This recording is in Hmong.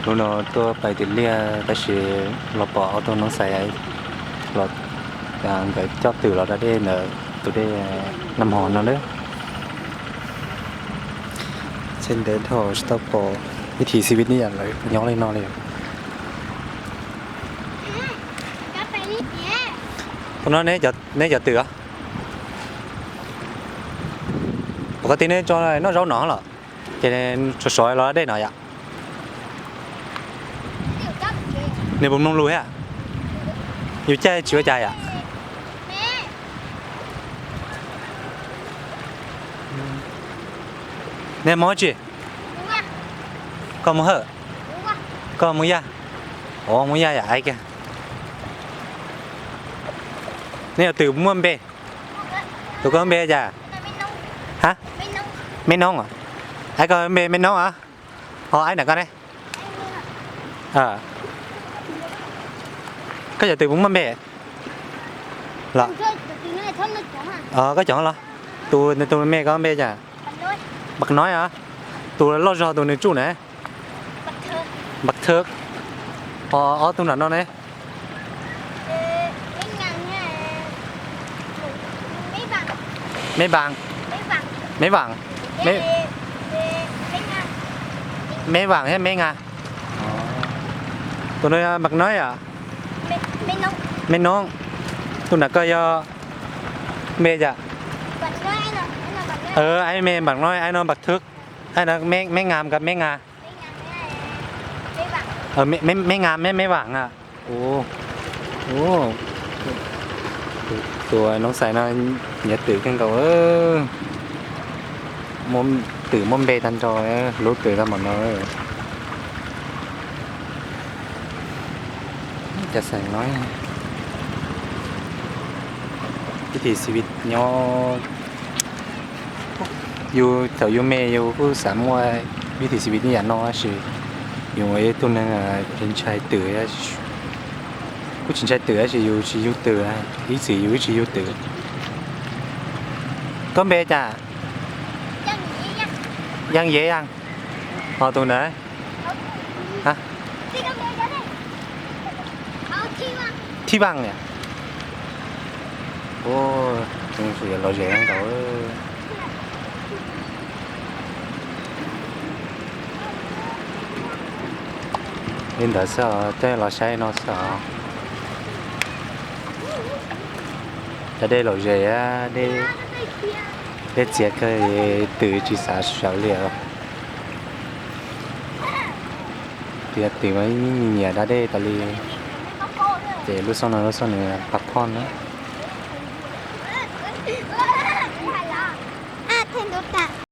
Hnub no tuaj pais tim liaj tab sis los pom ob tug noob xais los, nkawd coj twm los da dej ntawm tus dej Nam Hom no lawm. Txij ntev dhau tsis tau pom vib thim xi vib nij yam lawv nyob li no li. Tus no neb cov twm os? Pom koj tij neb tso noj zaub no los, ces sov sov los da dej no yom? Nws puas mloog lus thiab? Yus caij tsis ua cas yom? Neb hmov tsi? Koj hmov hawm? Koj hmov yaj? Ov, hmov yaj yam aiv kiag. Neb cov twm muaj npe? Tus koj npe cas? Ha? Me Noob. Aiv koj npe Me Noob os? Ho aiv ntawm koj ne? Koj cov twm puas muaj npe los? Koj cov los? Tus, tus me koj npe cas? Npam Noib os. Tus loj zog tus nws tsuj na? Npam Thwm. Ho ob tug nram no ne? Me Vaam, Me Vaam, Me Vaam thiab Me Nga. Tus no yog Npam Noib os? Me Noob. Tus nram koj yog npe cas? Aiv me Npam Noib, aiv no Npam Thwm, aiv no Me Nga, Me Nga. Me Nga, Me Vaam a. Tus noob xais no nyiam twm kawg nkaus, twm muaj npe tag nrho, hlub twm tag npaum no. Cov xeem no, vib thim xi vib nyob, yus thaum yus me yus kuj xav muaj vib thim xi vib ib yam no tab sis yus ua ib tug neeg ntshai twm, kuj tsis ntshai twm tab sis yus tsis yug twm, ib txwm yus ib tsis yug twm. Koj npe cas? Yaj Yev a. Ho tus ntawd? Thib Vaam a. Ua, yuav lom zem nkaus. Li ntawd xwb os, tej los saib no xwb os. Cov dej lom zem, dej txias kawg, twm tsis xav sawv li os. Tias twm mas nyiam da dej tas li. Ces lub xyoo no lub xyoo nws pab phoj na.